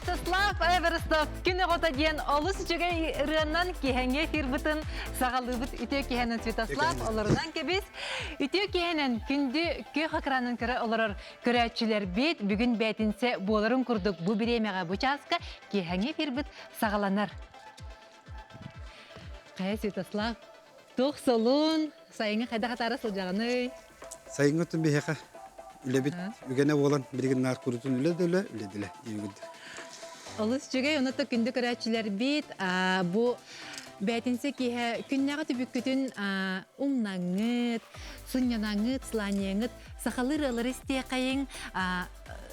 Святослав Эверстов күн оҕото диэн олус үчүгэй ырыанан киһэҥҥэ эфирбытын саҕалыыбыт. Үтүө киһэнэн Святослав олорунан кэбис. Үтүө киһэнэн күндү күөх экранын көрө олорор көрөөччүлэрбит бүгүн бээтинсэ буоларын курдук бу бириэмэҕэ бу чааска киэһэҥҥи эфирбит саҕаланар. Хайа Святослав, туох солун, сайыҥҥы хайдах атаара сылдьаҕыный? Сайыҥҥы өттүн биһиэхэ үлэбит үгэнэ буолан билигин наар курутун үлэ да үлэ, үлэ да үлэ диибит. Олус үчүгэй, онно күндү көрөөччүлэрбит бу бээтинсэ киэһэ күннээҕи түбүккүтүн умнаҥҥыт, сынньанаҥҥыт, сылаанньыйаҥҥыт, сахалыы ырыалары истиэхэйиҥ,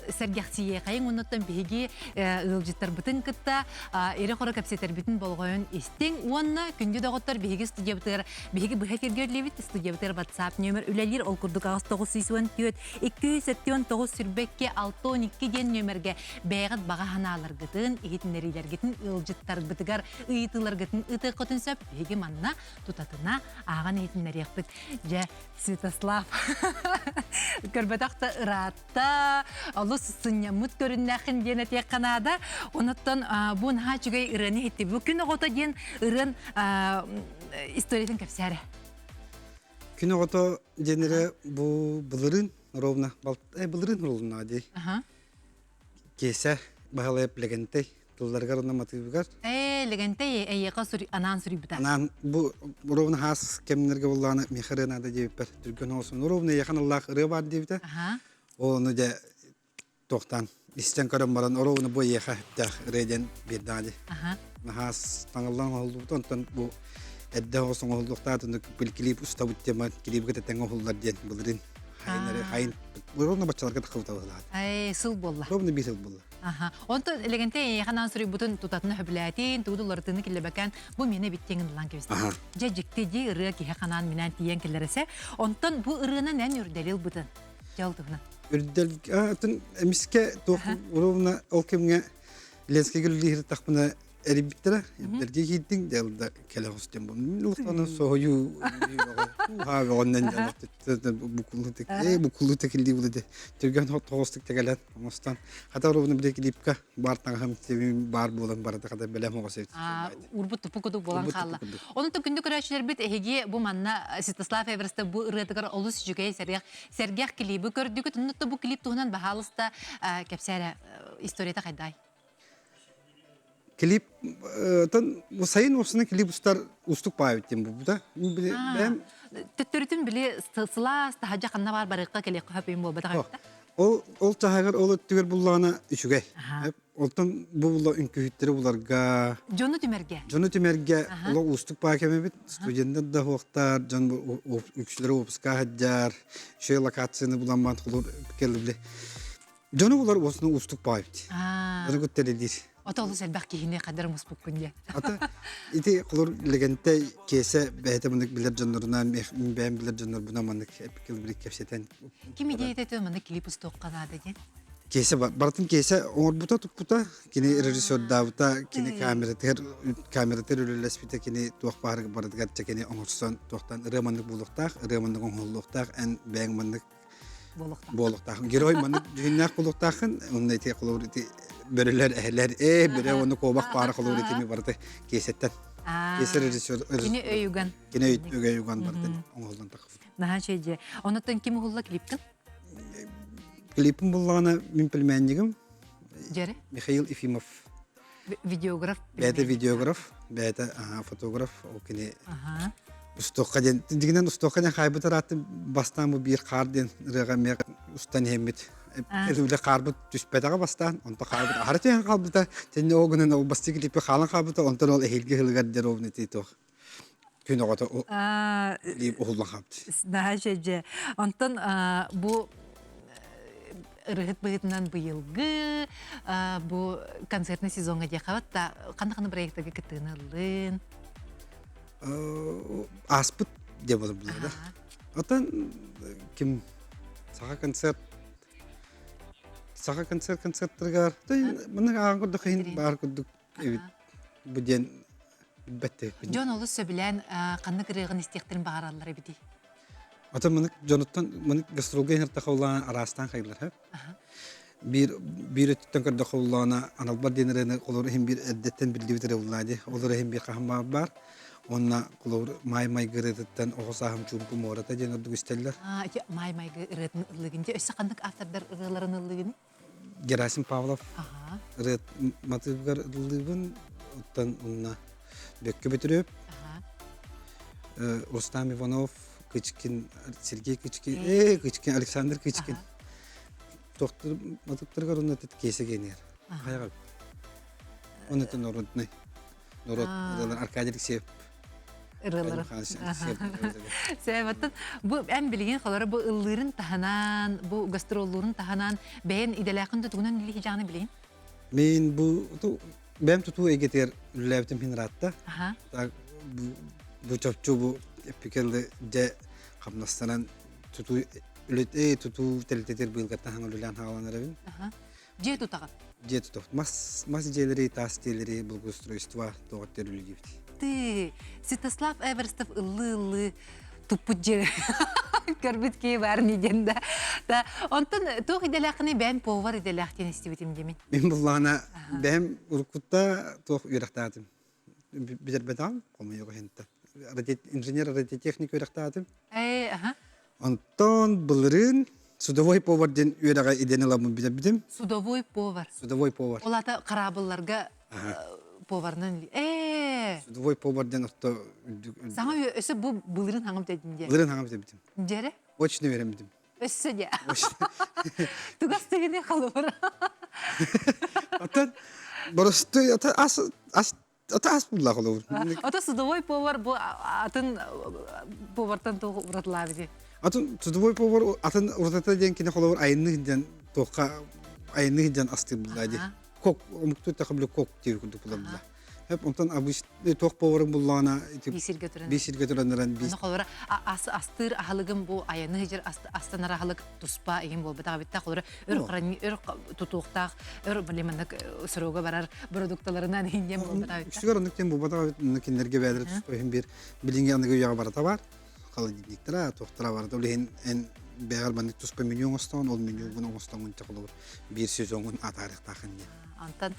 сэргэхсийиэхэйиҥ оннуттан биһиги ыалдьыттарбытын кытта ирэ-хоро кэпсэтэрбитин болҕойон истиҥ уонна күндү доҕоттор биһиги студиябытыгар биһиги быһа эфиргэ үлэлиибит студиябытыгар WhatsApp нүөмэр үлэлиир ол курдук 8914 279 сүрбэкки 612 диэн нүөмэргэ бэйэҕит баҕа санааларгытын иһитиннэриилэргитин ыалдьыттарбытыгар ыйытыыларгытын ыытыаххытын сөп биһиги манна тутатына ааҕан иһитиннэриэхпит дьэ Святослав көрбөтөх да ыраатта, олус сынньаммыт көрүннээххин диэн этиэххэ наада. Онуттан бу наһаа үчүгэй ырыаны иһитти. Бу күн оҕото диэн ырыан историятын кэпсээрэ. Күн оҕото диэн эрэ бу былырыын ровно былырыын ровно дии. Киэсэ Баһылайап Лэгэнтэй тылларыгар уонна матыыбыгар. Ээ, Лэгэнтэй эйиэхэ анаан суруйбута. Анаан бу ровно хаас кэмнэргэ буллаҕына миэхэ ырыа наада диэбиппэр түргэн оҕосун ровно эйиэхэ аналлаах ырыа баар диэбитэ. Ол ону дьэ туохтаан истэн көрөн баран ровно бу эйиэхэ сөптөөх ырыа диэн биэрдэҕэ дии. Наһаас таҥыллан оҥоһуллубута онтон бу эрдэ оҕус оҥоһуллуохтаах клип устабыт тема клибы кытта тэҥҥэ уһуллар диэн былырыын хайын хайын ровно баччаларга таххыбыта быһылаат. Ээ, сыл буолла. Ровно биир сыл буолла. Аха. Онтон Лэгэнтэй эйиэхэ анаан суруйбутун тутатына сөбүлээтин, тугу да уларытыыны киллэбэкээн, бу миэнэ эбит ылан кэбистэ. Дьэ дьикти дии ырыа киһи ханаан минээн тиийэн кэллэрэсэ. Онтон бу ырыанан эн үрдэли ылбытын. Дьэ ол туһунан. Үрдэл атын эмискэ туох ровно ол кэмҥэ Ленскэйгэ үлэлиир тахпына эрийбиттэрэ эрдэ киирдиҥ дьэ кэлэ оҕустум бу улахана соһуйуу haa бөҕөннөн букуллу текилли булды түргэн тоҕустук текелен оҥостон хата оруобуна били клипка баар таҥаһым баар буолан барыта хата бэлэм оҕос эбит урбут тупу кудук буолан хаалла онон күндү көрөөччүлэрбит эһиги бу манна Святослав Эверста бу ырыатыгар олус үчүгэй сэргэх сэргэх клиби көрдүгүт онно бу клип туһунан баһаалыста кэпсээрэ историята хайдай Клип тон сайын уопсана клип устар устук баайбыт диэн буолбута. Бэйэм Төттөрүтүн били сылаас таһадьа ханна баар барыахха кэлиэххэ хөп буолбатах эбит Ол ол чаһыгар ол өттүгэр буллаҕына үчүгэй. Онтон бу була үҥкүүһүттэри буларга Дьону түмэргэ. Дьону түмэргэ олох уустук баа кэмэбит. Студенттар да хуохтар, дьон үксүлэрэ выпуска сылдьар, үчүгэй локацияны булан баан холур кэллибли. Дьону булар уосуна уустук баайбыт. Дьону кытта үлэлиир. Ото олус элбэх киһини хадыр муспуккун диye. Ата ити холор легентэй киэсэ бэйэтэ мынык билэр дьоннорунан бэйэм билэр дьоннорбунан маннык эпикил кэпсэтэн. Ким идеята этэ маннык клип устуохха наада диэн? Киэсэ барытын киэсэ оҥорбута туппута, кини режиссердаабыта, кини камератыгар камератыгар үлэлэспитэ, кини туох баар барытыгар чэ кини оҥорсон туохтан ырыа маннык буолуохтаах, ырыа маннык оҥоһуллуохтаах, эн бэйэҥ маннык буолуохтаах. Герой маннык дьүһүннээх буолуохтааххын, онно ити холобур ити бөрөлөр, эһэлэр, ээ бөрө уонна куобах баара холобур итими барыта киэсэттэн. Киэсэ режиссер Кини өйүгэн. Кини өйүгэн барытын оҥоһуллан тахсыбыт. Наһаа үчүгэй. Онуттан ким уһулла клиптин? Клипин буллаҕына мин племяннигым Дьэрэ? Михаил Ефимов. Видеограф. Бэйэтэ видеограф, бэйэтэ фотограф, ол кини устуохха диэн, дигинэн устуохха диэн хаайбыт араатын бастаан бу биир хаар диэн ырыаҕа эмиэ устан иһэммит. Үлэ хаарбыт түспэтэҕэ бастаан, онто хаарбыт аһара түһэн хаалбыта, тэнне ол гынан ол бастыы клипи хаалан хаалбыта, онтон ол эһиилги сылыгар диэн ровно ити туох күн оҕото уһуллан хаалбыт. Наһаа дьэ. Онтон бу ырыһыт быһыытынан быйылгы бу концертный сезоҥҥа диэххэ да ханна-ханна проектарга кыттыыны ыллын? Ааспыт диэ буолар да. Отон ким саха концерт саха концерт концерттарыгар маны ааҕан курдук иһин баар курдук эбит бу диэн билбэт Дьон олус сөбүлээн ханнык ырыаҕын истиэхтэрин баҕараллар эбитий? Атын мынык дьонуттан мынык гастролга иһэр тахаулаан араастаан хайылар. Биир биир өттүттэн көрдөххө буллаҕына аналбар диэн ырыаны олор иһин биир эрдэттэн биллибит ырыа буллаа дии. Ол иһин биир хаһан баар баар. Уонна холобур Маай Майгы ырыатыттан оҕо сааһым чуумпу муората диэн ордук истэллэр. Аа, ити Маай Майгы ырыатын ыллыгын дии. Өссө ханнык автордар ырыаларын ыллыгын? Герасим Павлов ырыат матыыбыгар ыллыыбын. Оттон онно Бөккө Бөтүрүөп, Рустам Иванов, Кычкин, Сергей Кычкин, Кычкин, Александр Кычкин. Тохтур матыктарыгар онно кейсе генер. Хайаҕа. Онно народный. Народ Аркадий Алексеев. Ырыалары. Сээбаттан бу эн билигин холоро бу ыллыырын таһынан, бу гастроллуурун таһынан бэйэн идэлээхин тутугунан илии хижааны билигин? Мен бу бэйэм тутуу эйгэтигэр үлэлээбитим иһин ыраатта. Бу чопчу бу эпикелли дьэ хамнастанан тутуу үлэтэ тутуу тэрилтэтигэр быылгаттан хаҥа үлэлээн хаалан эрэбин. Дьиэ тутаҕын? Дьиэ тутабыт. Мас, мас дьиэлэри, таас дьиэлэри, благоустройство тоҕо үлэлиибит. Ты, Святослав Эверстов ыллыы-ыллыы туппут дьиэ көрбүт киһи баар диэн да. Да, онтон туох идэлээххиний бэйэм повар идэлээх диэн истибитим димин. Мин буллаҕына бэйэм уруккутта туох үөрэхтээтим. Бүтэрбэтам, хомойуох иһинтэ. Инженер радиотехник үөрэхтээтим. Ээ, аха. Онтон былырыын судовой повар диэн үөрэҕэ идэни ыламмын бүтэрбитим. Судовой повар. Судовой повар. Ол ата хараабылларга поварынан ээ. Судовой повар диэн орто Саҥа өссө бу былырыын хаҥам дедин диэ. Былырыын хаҥам бүтэрбитим. Дьэрэ? Очно үөрэммитим. Өссө дьэ. Тугас тыгыны халыбыр. Атын боростуй ата ас ас ата ас булла холобур. Ата судовой повар бу атын повартан туох уратылаабыти? Атын судовой повар атын уратата диэн кини холобур айынны диэн туохха айынны диэн астыыр булла ди. Кок омуктуу тахабылы кок диир курдук була. Хеп онтон обычный туох поварың буллаҕына Биисиргэ туран. Биисиргэ тураннаран биис. Аны холобура астыыр аһылыгым бу айаны сыдьар астанар аһылык туспа игин буолбатах эбит холобура өр храни өр тутуохтаах өр блин срога барар продукталарынан иһин буолбатах эбит. Үксүгэр оннук диэн буолбатах эбит кинилэргэ бэйэлэрэ туспа иһин биир билиҥҥи аныгы үйэҕэ барыта баар холодильниктара туохтара барыта ол иһин эн бэйэҕэр маннык туспа меню оҥостоҕун ол менюгун оҥостоҥун холобур биир сезоҥун атаарыахтаахын диэн. Антон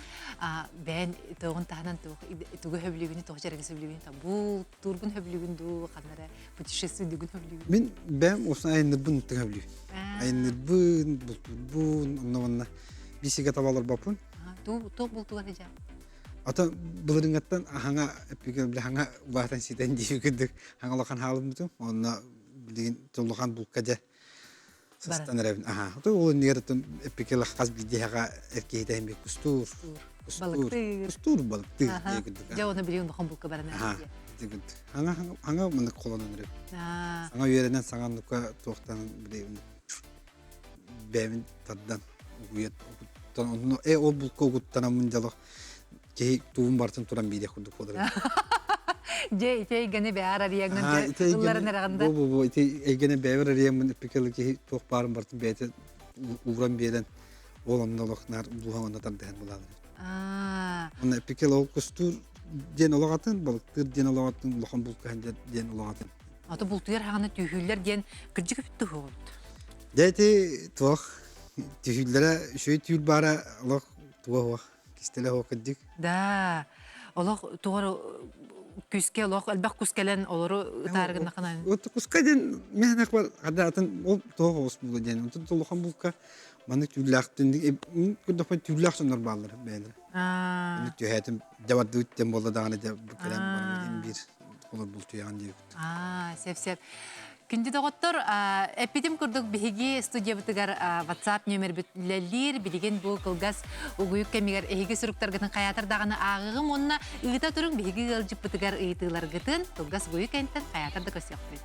бэйэн тоҕун таһынан тугу хөбүлүүгүнү тоҕо дьарыгы сөбүлүүгүн бултуургун хөбүлүүгүн дуу ханна эрэ путешествуйдугун хөбүлүүгүн Мин бэйэм уопсай айаннырбын ытык хөбүлүүбүн. Айаннырбын, бултуурбун, онно манна биисигэ таба олорбоппун. Туох бултугар сыдьаа? Ата былырыҥҥаттан хаҥа эппигэ хаҥа улаатан ситэн дии курдук хаҥа улахан хаалыммытым. Онно билигин улахан булка дьэ сыстан эрэбин. Аха. Ото ол иннигэр оттон эппикэ хас биирдиэхэҕэ эр киһитэ эмиэ кустуур. Кустуур. Кустуур балыктыыр дии курдук. Дьэ оны билигин улахан булка баран Аха. Хаҥа хаҥа мынык холонон эрэбин. Саҥа үөрэнэн саҥа нука туохтан билигин бэйэбин тардан угуйат онно э ол булка угуттанаммын дьолох киһи тугун барытын туран биириэх курдук буолар. Дьэ ити эйгэни бэйэр арыйаҥҥын ылларан эрэҕин да. Бу бу ити эйгэни бэйэбэр арыйаммын эппикэлэ киһи туох баарын барытын бэйэтэ ууран биэрэн ол онно олох наар дууһаҥ онно тардыһан булаалар. Онно эппикэл ол кустуур диэн олох атын, балыктыыр диэн олох атын, улахан булкаһан диэн олох атын. Аты бултуйар хаҕана түүһүүллэр диэн кырдьык эбит туһугут. Дьэ ити туох түүһүүллэрэ үчүгэй түүл баара олох туга суох кистэлэ суох кырдьык. Да, олох тугар күскэ олох элбэх кус кэлэн олору ытаары гыннахына. Вот куска диэн мээнэх бар хада атын ол туох оҕус буолла диэн. Онтон улахан булка маннык түүллээх көрдөхпүн түүллээх дьоннор бааллар бэйэлэрэ. Маннык түһээтим дьабардыбыт диэн буолла даҕаны дьэ кэлэн баран биир олор бултуйаҕын диэбит. Аа, сөп-сөп. Күндү доҕоттор, эппитим курдук биһиги студиябытыгар WhatsApp нүөмэрбит үлэлиир. Билигин бу кылгас угуйук кэмигэр эһиги суруктаргытын хайаатар даҕаны ааҕыҕым уонна ыыта туруҥ биһиги ыалдьыппытыгар ыйытыыларгытын кылгас угуйук кэнтэн хайаатар да көрсүөхпүт.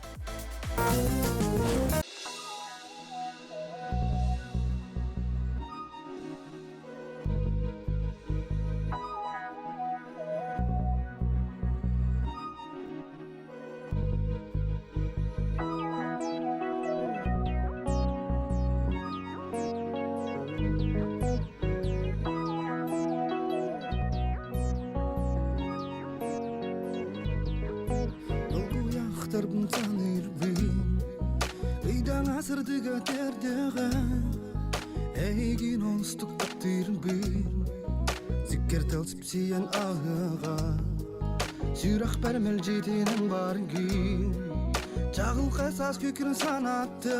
Долгуйахтарбын саныырбын Ыйдаҥа сырдыга тердеҕэ. Эйигин олустук таптыырбын Сиккэр тыл сипсийэн аһыаҕа Сүрэхпэр мэлдьитинэн баргын Чаҕылхай саас күкүрүн санатта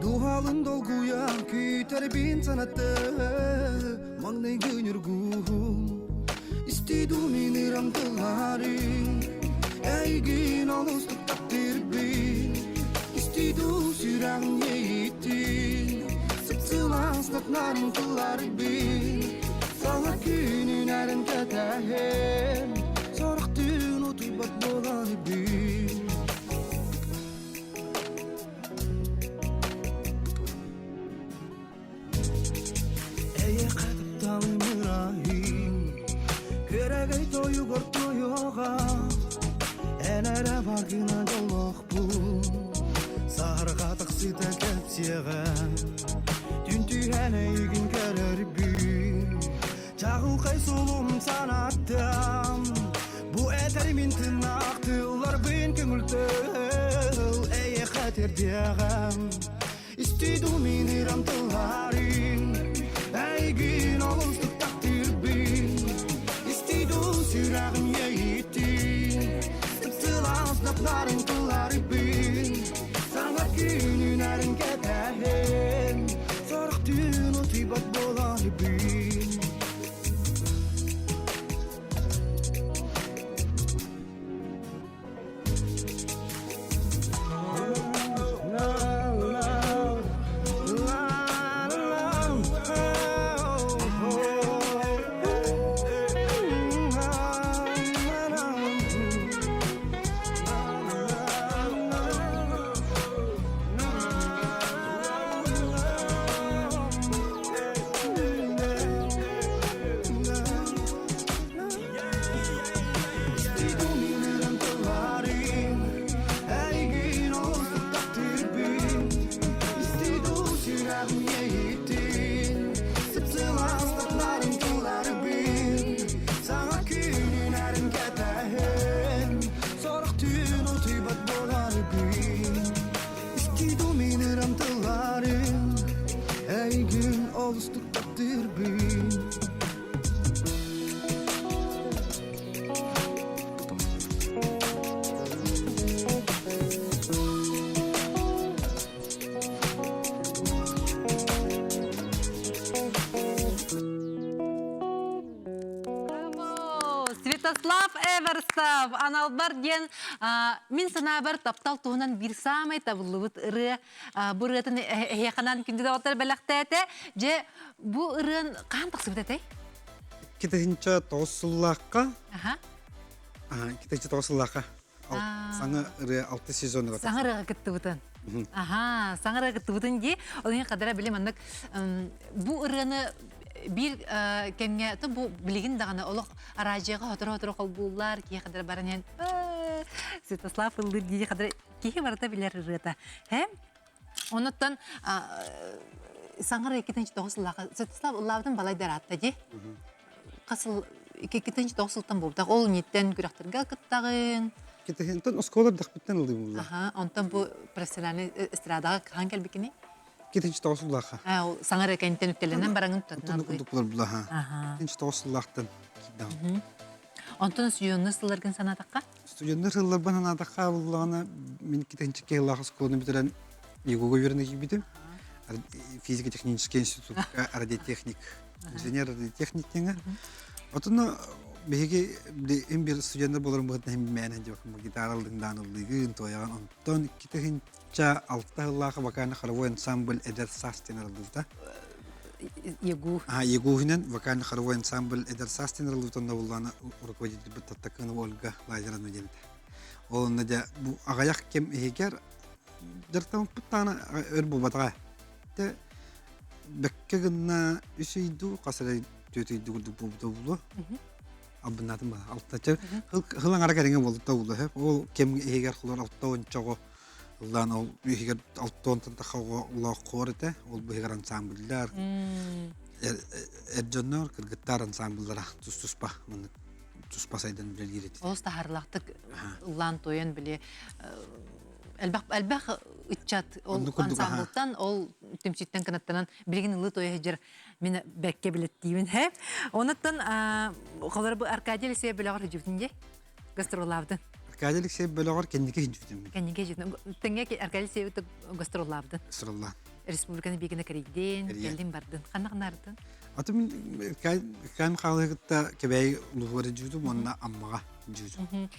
Дууһалын долгуйа күүтэрбин санатты Маҥнайгы ньургуһун Истиду мин ырам тылларын Эйигин олустук таптыырбын Истиду сүрэҕим иэйиитин Сып-сылаас нарын тылларбын Саҥа күнүн эрэн кэтэһэн Сорох түүн утуйбат буолан ибин Эйиэхэ тапталым ырайын Күөрэгэй тойугар тойуоҕа Эн эрэ баргына дьоллоохпун Саһарҕа тахсыыта кэпсиэҕэ Түн түһэн эйигин көрөрбүн Чаҕылхай сулум санаттым Бу этэр мин тыыннаах тылларбын көҥүл тыл Эйиэхэ тиэрдиэҕим Истиду мин ырам тылларын Эйигин олус таптыырбын Истиду сүрэҕим иэйиитин Сып-сылаас наптарын тылларбын Саҥа күнүн эрин кэтэһэн Сорох түүн утуйбат буолан ибин Эйигин олустук таптыырбын Браво! Святослав Эверстов аналбар диэн мин санаабар таптал туһунан биир саамай табыллыбыт ырыа бу ырыатын эһиэхэнэн күндү доҕоттор бэлэхтээтэ. Дьэ, бу ырыан хаһан тахсыбыт этэй? 2009 сыллаахха 2009 сыллаахха саҥа ырыа алты сезонугар саҥа ырыаҕа кыттыбытын аха саҥа ырыаҕа кыттыбытын дии ол иһин хадара били маннык бу ырыаны биир кэмҥэ то бу билигин даҕаны олох араадьыйаҕа сотору-сотору холбууллар киһи хадара баран иһэн Святослав ыллыыр дии хадара киһи барыта билэр ырыата. Һэ? Онуттан саҥара 2009 сыллаахха Святослав ыллаабытын балайда ыраатта дии. Хас сыл 2009 сылтан буолбутах. Ол инниттэн күрэхтэргэ кыттаҕын. Китиһинтэн оскуола эрдэхпиттэн ыллыыбын Аха, онтон бу профессиональный эстрадаҕа хаһан кэлбиккиний? 2009 сыллаахха. Аа, ол саҥара кэнниттэн үктэлэнэн бараҥын тутатынан. Курдук булар була. 2009 сыллаахтан киирдэҕим. Онтон студеннар сылларгын санаатахха? Студеннар сылларбын санаатахха буллаҕына мин китинчикки сыллаах оскуоланы бүтэрэн ЕГУга үөрэнэ киирбитим. Физико-технический институтка радиотехник, инженер радиотехник диэҥэ. Отуну биһиги им бир студеннар болорун быһытын иһин мээнэ диэбэккин гитара ыллыҥдаан ыллыыгын, туойаҕын. Онтон 2006 сыллаах вокально-хоровой ансамбль «Эдэр саас» диэн арыллыбыта. ЕГУ. А, ЕГУ-һүнэн вокально-хоровой ансамбль «Эдэр саас» диэн арыллыбыта онно буллаана руководитель Таттакынова Ольга Лазаревна диэн этэ. Ол онно дьэ бу аҕыйах кэм иһигэр дьарыктаммыппыт даҕаны өр буолбатаҕа. Тэ бэккэ гынна үс ыйдуу хас эрэ түөрт ыйдуу курдук буолбута буолуо. Албыннаатым баа. Алтача хыл аҥара кэриҥэ буолбута буолуо. Ол кэм иһигэр холор алта уончаҕо ыллаан ол иһигэр алтонтон тахха улаах хор этэ. Ол быһыгар ансамбллар эр дьоннор кыргыттар ансамбллара тус-туспа маннык туспа сайдан үлэлиир этэ. Олус таһаарылаахтык ыллаан туойан били элбэх элбэх ыччат ол ансамблтан ол түмсүүттэн кынаттанан билигин ылыы тойо сылдьар мин бэккэ билэттиибин һэ. Онуттан холор бу Аркадий Алексеев бөлөҕөр сылдьыбытын дии гастроллаабытын. Аркадий Алексеев бөлөҕөр кэнники сылдьыбытым. Кэнники сылдьыбытын. Тэҥҥэ Аркадий Алексеев гастроллаабытын. Гастроллаан. Республиканы биигинэ кэрийдин, кэллин бардын. Ханна ханнаардын? Аты мин Кэм хаалыһы кытта Кэбээйи улууһугар дьүүтүм уонна Аммаҕа дьүүтүм.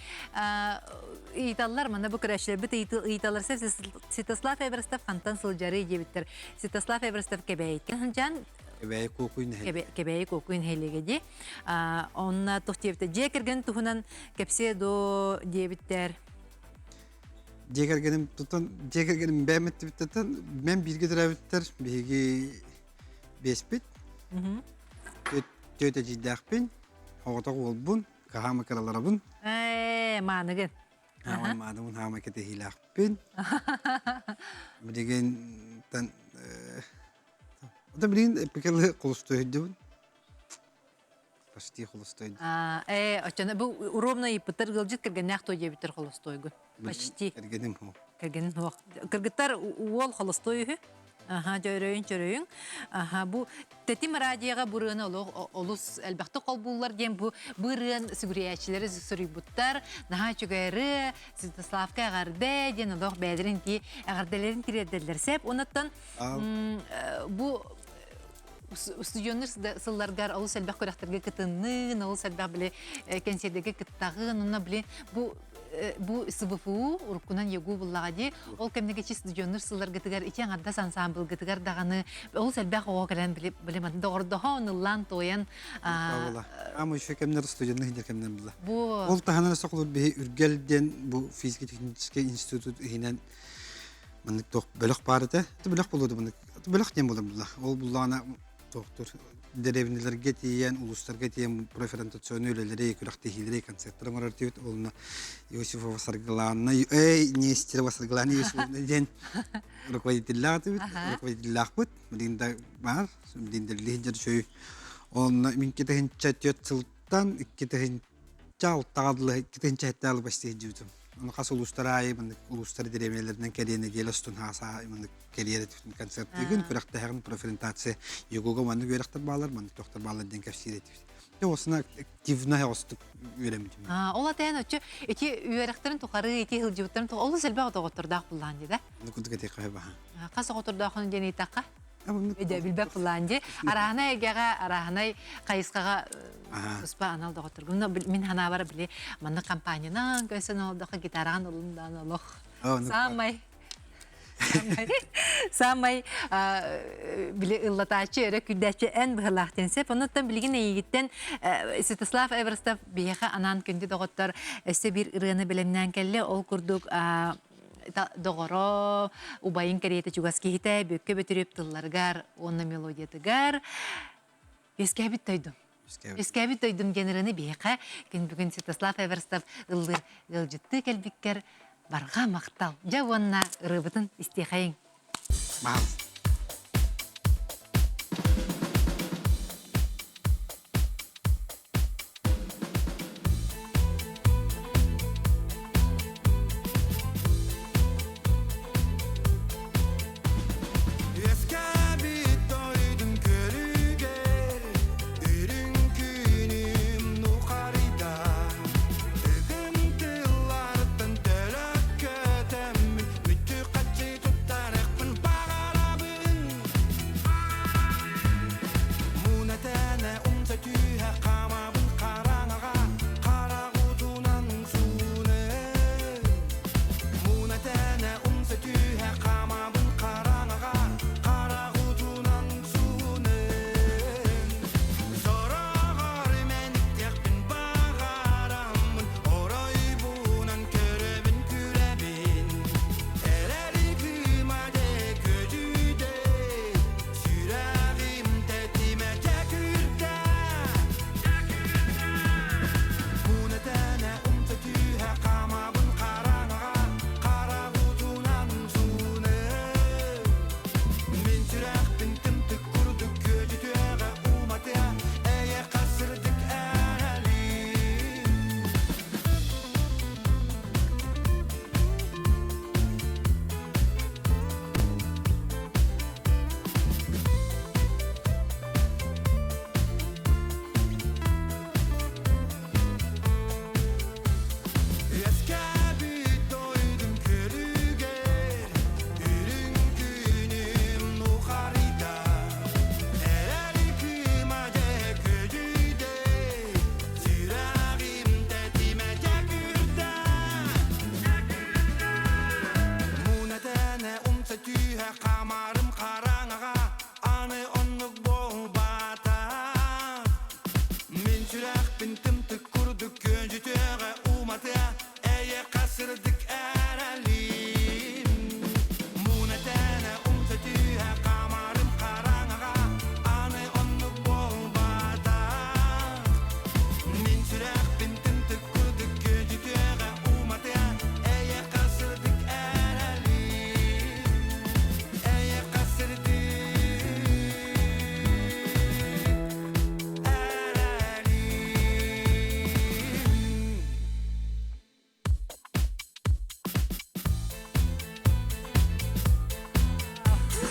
Ыйыталлар, манна бу көрөөччүлэрбит ыйыталлар Святослав Эверстов хантан сылдьарый диэбиттэр. Святослав Эверстов Кэбээйиттэн сылдьан Кэбээйи Куокуй нэһилиэгэ. Кэбээйи Куокуй нэһилиэгэ дии. Онно туох диэбиттэр? Дьиэ кэргэн туһунан кэпсиэ дуо диэбиттэр. Дьиэ кэргэним тутан дьиэ кэргэним бэйэм эттибиттэн мен бииргэ төрөөбүттэр биһиги биэспит. Түөт эдьиийдээхпин, оҕотох уолбун, хаһаама кыраларабын. Ээ, мааныгын. Хаамай мааныбын, хаамай кэтэһиилээхпин. Билигин тан Ата билигин эппикэлы холустуйдубун. Почти холостойдум. Ээ, оччоно бу ровно ыйыппыттар ыалдьыт кэргэннээх той диэбиттэр холостойгун. Почти. Кэргэним суох. Кэргэнин суох. Кыргыттар уол холостой үһү. Аха, дьөрөйүн чөрөйүн. Аха, бу Тэтим радиоҕа бу ырыаны олус элбэхтик холбууллар диэн бу бу ырыан сүгүрүйээччилэри суруйбуттар. Наһаа үчүгэй ырыа, Святославка эҕэрдэ диэн олох бэйэлэрин ити эҕэрдэлэрин тириэрдэллэр сеп. Онуттан бу устудьуоннуур сылларгар олус элбэх күрэхтэргэ кытынныын, олус элбэх били кэнсиэрдэргэ кыттаҕын, онно били бу бу СВФУ уруккунан ЕГУ буллаҕа дии. Ол кэмнэгэ чи студионнуур сылларгытыгар ити аҥардас ансаамбылгытыгар даҕаны олус элбэх оҕо кэлэн били били доҕордоһон, ыллаан, туойан Аама еще кэмнэр студеннар иһинэр кэмнэр була. Бу Ол таһынан соколор биһи Үргэл диэн бу физико-техническэй институт иһинэн маннык туох бөлөх баар этэ. Бөлөх буолуо маннык бөлөх диэн буолар булла. Ол буллаҕына туохтур дэриэбинэлэргэ тиийэн, улуустарга тиийэн профориентационнай үлэлэри, күрэхтэһиилэри, концерттары оҥорор этибит. Олуна Иосифова Саргылаана, эй, Нестерова Саргылаана Иосифовна диэн руководителлээх этибит, руководителлээхпит. Билигин да баар, билигин да билигин дьэ Онно мин китыһынча түөрт сылтан икки тыһынча алтаҕа дылы икки тыһынча сэттэ алыбас тиһдьибитим. Ону хас улуустар аайы маннык улуустар дэриэбинэлэринэн кэлиэ нэдиэлэ устун хааса маннык кэлиэр концерттыгын күрэхтэһэҕин профориентация ЕГУга маннык үөрэхтэр баалар, маннык тохтор баалар диэн кэпсиир этибит. Дьэ осуна активно оҕустук үөрэммитим. Ол атайан оччо ити үөрэхтэрин тухары ити сылдьыбыттарын олус элбэх доҕоттордоох буллаан дии да? Курдук этиэххэ баха. Хас оҕотордоохун диэн ыйытахха? Билбэт буллаан дии. Арааһынай эйгэҕэ, арааһынай хайысхаҕа туспа анал доҕотторгун. Мин ханаабар били маннык компаниянан көсөн олдохо гитараҕын ылындаан олох. Саамай Саамай били ыллатааччы, өрө күүрдээччи эн быһылаах диэн сөп. Онуттан билигин эйигиттэн Святослав Эверстов биһиэхэ анаан күндү доҕоттор өссө биир ырыаны бэлэмнээн кэллэ. Ол курдук доҕоро, убайын кэриэтэ чугас киһитэ Бүөккэ Бөтүрүөп тылларыгар уонна мелодиятыгар Үөскээбит дойдум. Үөскээбит дойдум диэн ырыаны биһиэхэ күн бүгүн Святослав Эверстов ыллыыр ыалдьыттыы кэлбиккэр барҕа махтал. Дьэ уонна ырыабытын истиэхэйиҥ. Махтал. Үөскээбит дойдум көрүгэр Үрүҥ күнүм нухарыйда Ыгым тыллартан төлө көтөммүн Мүччү-хаччы туттарыахпын баҕарабын. түһэ хаамарым хараҥаҕа аны оннук буолбатах Мин сүрэхпин тымтык курдук күөдьүтүөҕэ уматыа эйиэхэ сырдык эрэлим Муна тэнэ умса түһэ хаамарым хараҥаҕа аны оннук буолбатах Мин сүрэхпин тымтык курдук күөдьүтүөҕэ уматыа эйиэхэ сырдык эрэлим Эйиэхэ сырдык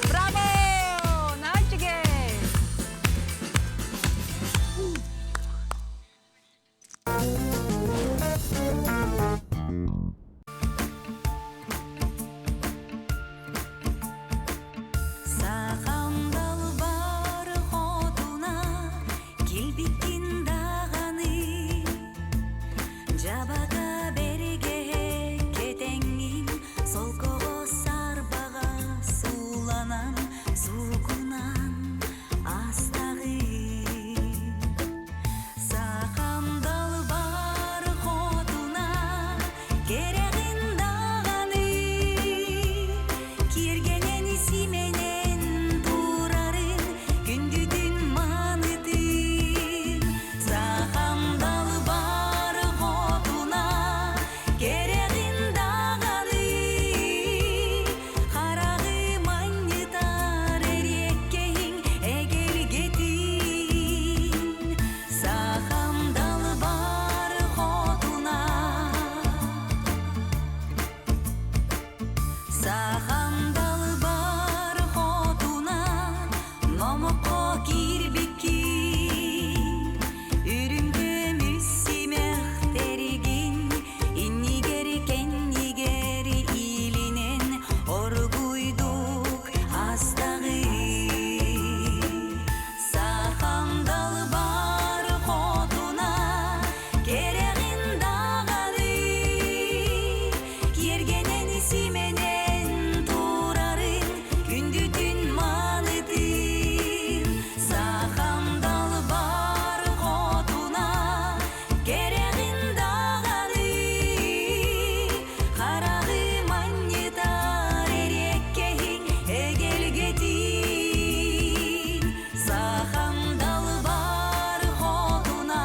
Браво! Наачыгэй! Сахам далбар хотуна килбиккин даҕаны Дьабака бэргэһэ кэтэҥҥин солкоҕо сарбаҕа сууланан сукунан астаҕын Сахам далбар хотуна кэрэҕин даҕаны Киэргэнэн симэнэн турарын күндүтүн маанытын Сахам далбар хотуна кэрэҕин даҕаны Хараҕы манньытар эриэккэһиҥ эгэлгэтин Сахам далбар хотуна Сахам далбар хотуна номоххо киирбиккин Үрүҥ көмүс симэхтэригин иннигэр кэннигэр иилинэн оргуйдук астаҕый Сахам далбар хотуна кэрэҕин даҕаны Киэргэнэн симэнэн турарын күндүтүн маанытын Сахам далбар хотуна кэрэҕин даҕаны Хараҕы манньытар эриэккэһиҥ эгэлгэтин Сахам далбар хотуна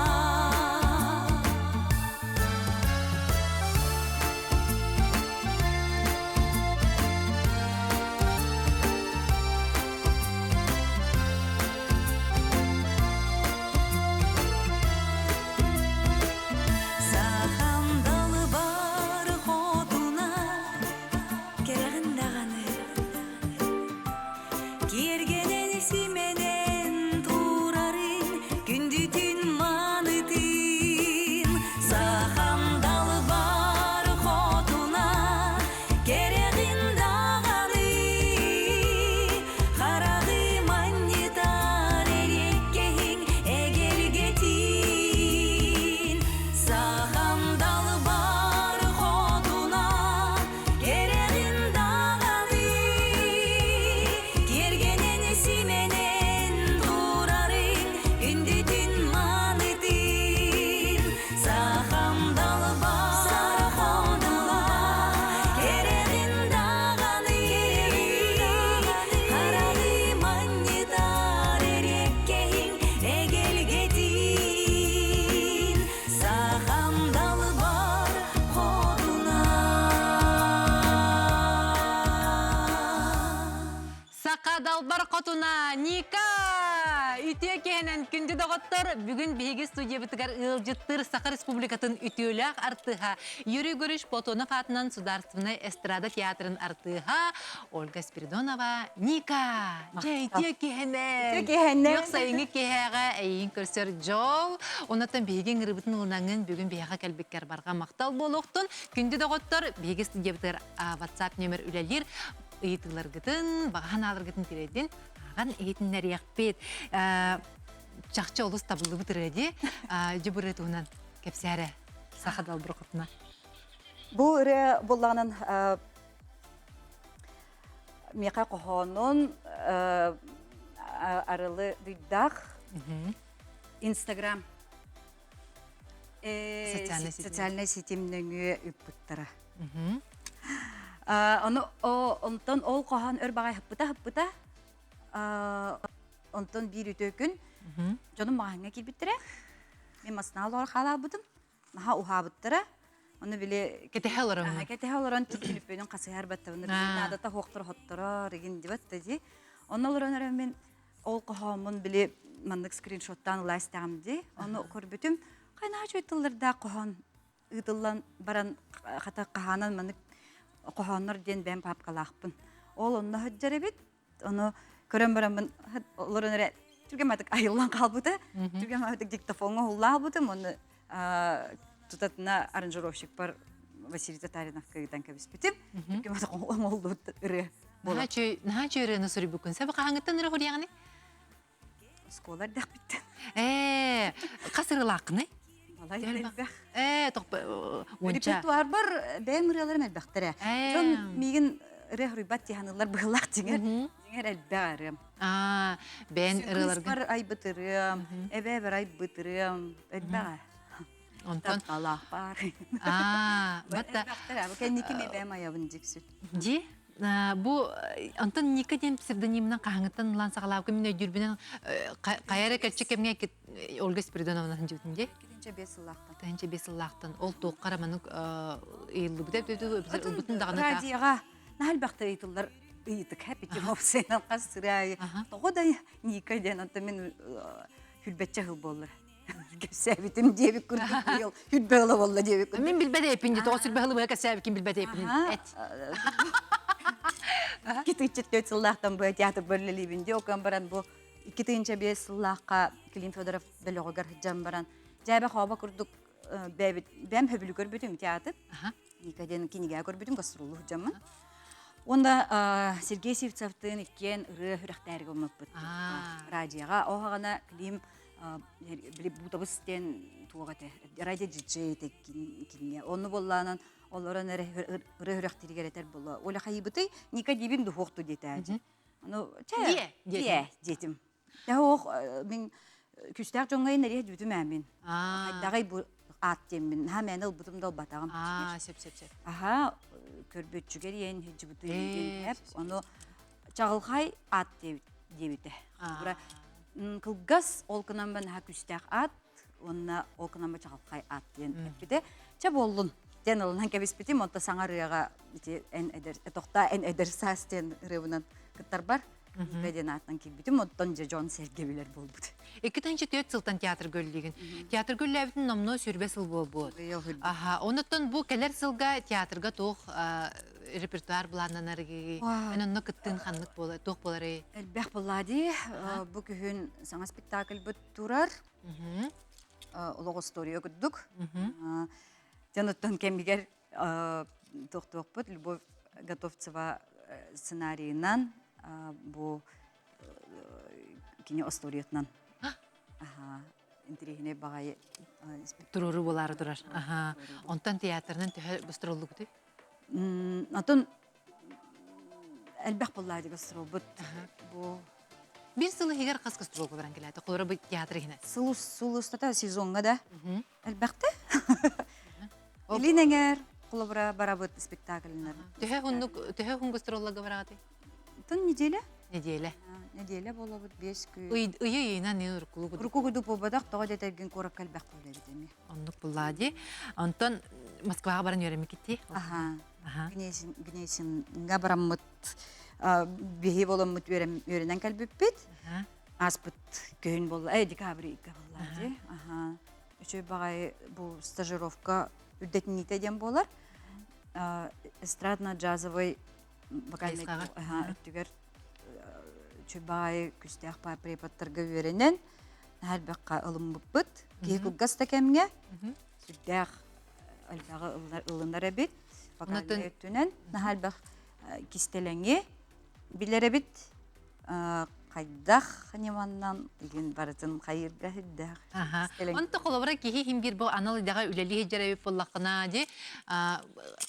Сахам далбар хотуна кэрэҕин даҕаны Киэргэнэн симэнэн турарын күндүтүн маанытын Сахам далбар хотуна кэрэҕин даҕаны Хараҕы манньытар эриэккэһиҥ эгэлгэтин Сахам далбар хотуна кэрэҕин даҕаны Киэргэнэн симэнэн турарыҥ күндүтүн маанытын Сахам далбар хотуна кэрэҕин даҕаны Хараҕы манньытар эриэккэһиҥ эгэлгэтин Сахам далбар хотуна Саха далбар хотуна Ника! Үтүө киһинэн күндү доҕоттор, бүгүн биһиги студиябытыгар ыалдьыттыыр Саха Республикатын үтүөлээх артыыһа Юрий Егорович Платонов аатынан Судаарственнай эстрада театрын артыыһа Ольга Спиридонова Ника! Дьэ, үтүө киһинэн! Үтүө киһинэн! Күөх сайыҥҥы киэһэҕэ эйигин көрсөр дьол! Оннуттан биһиги ыҥырыыбытын ылынаҥҥын бүгүн биһиэхэ кэлбиккэр барҕа махтал буолуохтун. Күндү доҕоттор, биһиги студиябытыгар WhatsApp нүөмэр үлэлиир. Ыйытыыларгытын, баҕа санааларгытын тириэрдин, ааҕан иһитиннэриэхпит. Чахчы олус табыллыбыт ырыа дии. Дьэ бу ырыа туһунан кэпсээрэ саха далбар хотуна. Бу ырыа буоллаҕынан. Миэхэ хоһоонун арылы дуйдаах Инстаграм социальнай ситим нөҥүө ыыппыттара. Ону онтон ол хоһоон өр баҕай хаппыта-хаппыта онтон биир үтүө күн дьонум маҕаһыыҥҥа киирбиттэрэ. Мин массыынаҕа олорор хаалаабытым. Наһаа уһаабыттара. Ону били кэтэһэ олорон. Кэтэһэ олорон түлүпүөнүн хасыһар баттабын. Наадата хуохтар хотторор игин дибат да Онно олорон эрэ мин ол хоһооммун били маннык скриншоттаан ыла истэҕим дии. Ону көрбүтүм, хайнаһа үчүгэй тыллардаах хоһоон ыытыллан баран хата хаһаанан маннык хоһооннор диэн бэйэм паапкалаахпын. Ол онно сылдьар эбит. Ону көрөн бараммын олорон эрэ түргэн матык айыллан хаалбыта. Түргэн матык диктофоҥҥа уһуллаабытым. Ону тутатына аранжировщикпар Василий Татариновка ыытан кэбиспитим. Түргэн матык оҥоһуллубут ырыа буолар. Наһаа үчүгэй ырыаны суруйбуккун. Сәбі хаһааҥҥыттан ырыа хоруйаҕыный? Оскуола эрдэхпиттэн. Ээ, хас ырыалааххыный? Балай элбэх. Ээ, уонча. Репертуарбар бэйэм ырыаларым элбэхтэрэ. Дьон миигин ырыа хоруйбат дии саныыллар быһыылаах дьиҥэр. Дьиҥэр элбэх ырыам. Аа, бэйэн ырыаларгын. Кыыспар айбыт ырыам, эбээбэр айбыт ырыам, элбэх. Онтон Тапталаах баар. Аа, батта. Элбэхтэр, кэнники ми бэйэм айабын дьиксүт. Дии? Бу онтон Ника диэн псевдонимынан хаһаҥыттан ылан саҕалаабыкка мин өйдүүрбүнэн хайа эрэ кэрчик кэмҥэ Ольга Спиридоновна сылдьыбытын дии. 2005 сыллаахтан. 2005 сыллаахтан ол туохха эрэ маннык ыйыллыбыта ылбытын даҕаны Радиоҕа наһаа элбэхтэ ыйытыллар ыйытык хэппи опциянан хас сыры тоҕо да Ника диэн онтон мин хүрбэччэ сыл буоллар кэпсээбитим диэбит курдук быйыл хүрбэ ыла буолла диэбит курдук. Мин билбэт эппин дии, тоҕо сүрбэ ыла кэпсээбиккин билбэт эппин эт. 2004 сыллаахтан бу театр бөллелиибин дии, окон баран бу 2005 сыллаахха Клим Федоров бөлөҕүгэр сылдьан баран дьээбэ хооба курдук бэйэбит бэйэм хөбүлү көрбүтүм театр. Ника диэн кинигэ көрбүтүм гастролу сылдьаммын. Уонна Сергей Сивцевтыын иккиэн ырыа үрэхтээри гыммыппыт. Радиоҕа оһаҕана Клим били Бутабыс диэн туох этэ радио диджей этэ кинигэ. Онну буоллаанан олорон эрэ ырыа үрэхтиригэр этэр буолла. Оля хайыбытый Ника диибин дуһуохту диэтээдьи. Ону чэ диэ диэтим. Ох мин күстээх дьоҥҥо инэриэ дүүтүм ээмин. Хайдаҕай бу аат диэммин. Наһаа мээнэ ылбытым да ылбатаҕым. Аа, сөп сөп сөп. Аха, көрбүөччүгэр иэн хиджибыты диэн эп. Ону чаҕылхай аат диэбитэ. Кылгас ол гынан наһаа күстээх аат уонна ол гынан чаҕылхай аат диэн эппитэ. Чэ буоллун диэн ылынан кэбиспитим. Онто саҥа ырыаҕа ити эн эдэр тохтоо эн эдэр саас диэн ырыабынан кыттарбар Ника диэн аатынан киирбитим, оттон дьэ дьон сэргэ билэр буолбут. 2004 сылтан театрга үллигин. Театрга үллээбитин номнуо сүрбэ сыл буолбут. Аха, онуттан бу кэлэр сылга театрга туох репертуар былааннанарыгы, эн онно кыттыын ханнык буола, туох буоларый? Элбэх буолла дии. Бу күһүн саҥа спектакльбыт турар. Олох история курдук. Дьон кэмигэр тохтуохпут Любовь Готовцева сценарийынан бу кини остуоруйатынан интэриэһинэй баҕайы туруору буолаары турар. Онтон театрынан төһө гастроллугутай? Онтон элбэх буоллаа гастролбут. Бу Бир сыл иһигэр хас гастролга баран кэлээтэ? Холобура бу театр иһинэн. Сыл сыл устата сезоҥҥа да Элбэхтэ. Илин эҥээр холобура барабыт спектакльнар. Төһө уһуннук төһө уһун гастролларга бараҕытый? Тын неделя. Неделя. Неделя буолабыт биэс күн. Ыйы ыйынан уруккулу кудук. Урукку кудук буолбатах тоҕо дэтэргин куоракка элбэх буолар эбит эмиэ. Оннук буллаа дии. Онтон Москваҕа баран үөрэммиккит Аха. Гнесин Гнесинга бараммыт биһи боламмыт үөрэнэн кэлбиппит. Ааспыт күһүн буолла, э декабрь ыйга буолла дии. Аха. Үчүгэй баҕайы бу стажировка үрдэтиниитэ диэн буолар. Эстрадно-джазовый вокальный өттүгэр үчүгэй баҕайы күстээх преподтарга үөрэнэн наһаа элбэххэ ылыммыппыт. Киһи кылгас да кэмҥэ сүрдээх элбэҕи ылынар эбит. Вокальный өттүнэн наһаа элбэх кистэлэҥи билэр эбит. Хайдах ньыманнан игин барытын хайырга хүрдээх. Онто холобура киһи иһин биир бу анал идэҕэ үлэлии сылдьар эбит буоллаххына дии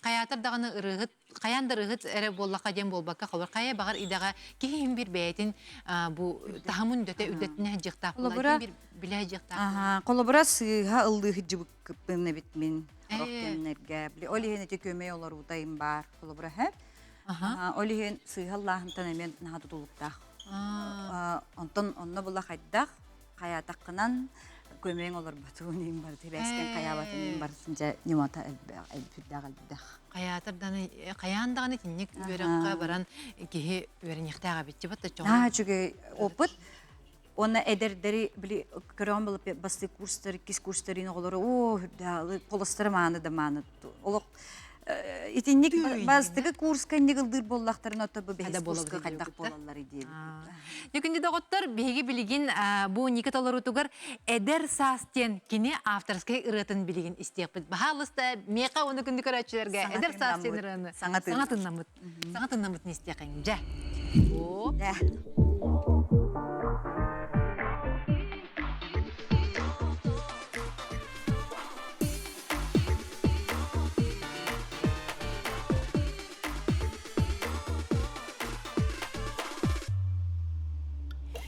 хайаатар даҕаны ырыаһыт хайаан да ырыаһыт эрэ буоллахха диэн буолбакка холобур хайа баҕар идэҕэ киһи иһин биир бэйэтин бу таһымын үдэтэ үрдэтинэ сылдьыахтаах буолла биир билэ сылдьыахтаах. Холобура сыыһа ыллыы сылдьыбыккыппын эбит мин сорох кэмнэргэ. Били ол иһин ити көмөй олоруутайым баар холобура һэ. Ол иһин сыыһа ыллааһынтан эмиэ наһаа тутулуктаах. Онтон онно була хайдах хайаатаххынан көмөйүҥ олорботугун иһин барыты бэскэн хайаабатын иһин барытын дьэ ньымата элбэх элбэх элбэх. Хайаатар даҕаны хайаан даҕаны итинник үөрэххэ баран киһи үөрэниэхтээх эбит дьэ бата чоҕой. Наһаа үчүгэй опыт. Уонна эдэрдэри били көрөҕүн була бастакы курстар, иккис курстарын оҕолоро оо үрдээх полостара мааны да мааны олох итинник бастакы курска инник ылдыыр буоллахтарына ото бу бэһис курска хайдах буолаллар диэбит. Күндү доҕоттор, биһиги билигин бу Ника толоруутугар Эдэр саас диэн кини авторскай ырыатын билигин истиэхпит. Баһаалыста миэхэ уонна күндү көрөөччүлэргэ Эдэр саас диэн ырыаны саҥа тыыннаммыт. Саҥа тыыннаммытын истиэхиҥ. Дьэ.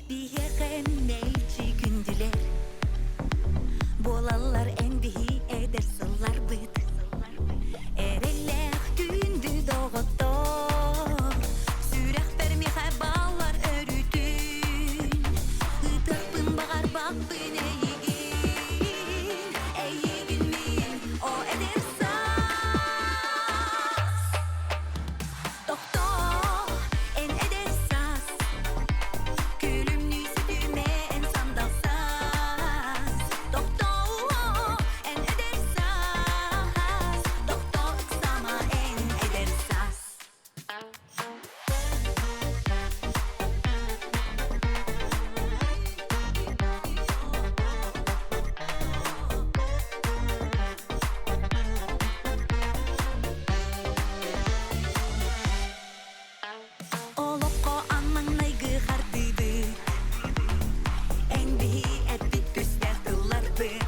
Биһиэхэ мэлдьи күндүлэр Буолаллар эн биһи эдэр сылларбыт Эрэллээх күндү доҕоттор Сүрэхпэр миэхэ бааллар өрүтүн Ытыахпын баҕарбаппын эйигин Эйигин мин о эдэр саас Тохтоо, эн эдэр саас Күлүмнүү сүтүмэ эн сандал саас Тохтоо, эн эдэр саас Тохтоо ыксама эн эдэр саас Олоххо маҥнайгы хардыыбыт Эн биһи эппит күстээх тылларбыт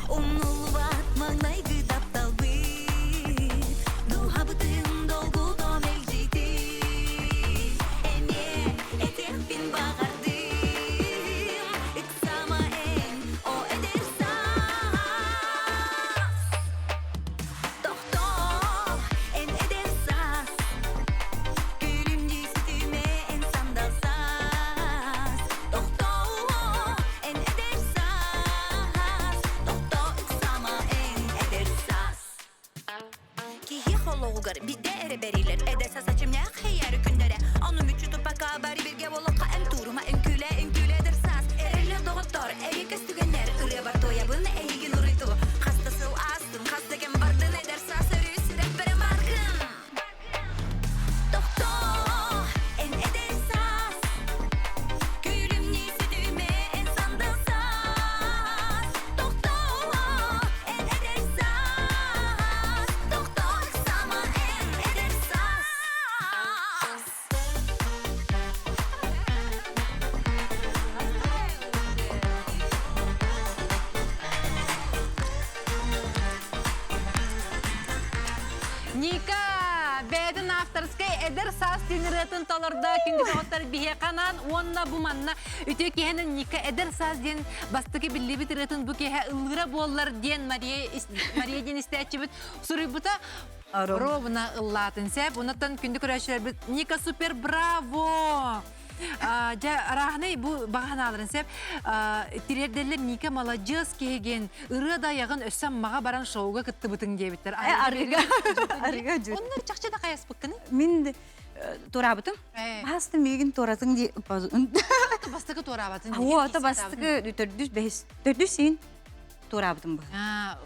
Умнуллубат маҥнайгы тапталбыт Дууһабытын долгута мэлдьитин Эмиэ этиэхпин баҕардым Ыксама эн о эдэр саас Тохтоо, эн эдэр саас Күлүмнүү сүтүмэ эн сандал саас Тохтоо, эн эдэр саас Тохтоо ыксама эн эдэр саас Киһи холоҕугар бидэ эрэ бэрилэр Эдэр саас ачымньаах хэйээри күндэрэ Ону мүччү туппакка бары биргэ болохха эн туурума үҥкүүлэ үҥкүүлэ эдэр саас Эрэллэ доҕоттор эриэккэс түгэннэр Ырыабар туойабын эйигин уруйту Хас да сыл аастын хас да кэм бардын Эдэр саас өрүү сүрэхпэр баргын Тохтоо, эн эдэр саас Күлүмнүү сүтүмэ эн сандал саас Тохтоо, эн эдэр саас Тохтоо ыксама эн эдэр саас Ника, бэйэтин авторскай эдэр саас диэн ырыатын толордо күндү доҕоттор биһиэхэ анаан уонна бу манна үтүө киһинэн Ника эдэр саас диэн бастакы биллибит ырыатын бу киэһэ ыллыыра буоллар диэн Мария, Мария диэн истээччибит суруйбута ровно ыллаатын сээп. Онтон күндү көрөөччүлэрбит Ника супер браво! Дьэ, арааһынай бу баҕа санааларын сөп. Тириэрдэллэр Ника маладьыас киһигин, ырыа да айаҕын өссө Аммаҕа баран шоуга кыттыбытыҥ диэбиттэр. Арыга. Арыга дьүт. Оннор чахчы да хайаспыккыный? Мин туораабытым. Басты миигин туоратыҥ дии. Бастакы туораабатын. Оо, ото бастакы төрдүс бэһис төрдүс син туораабытым бу.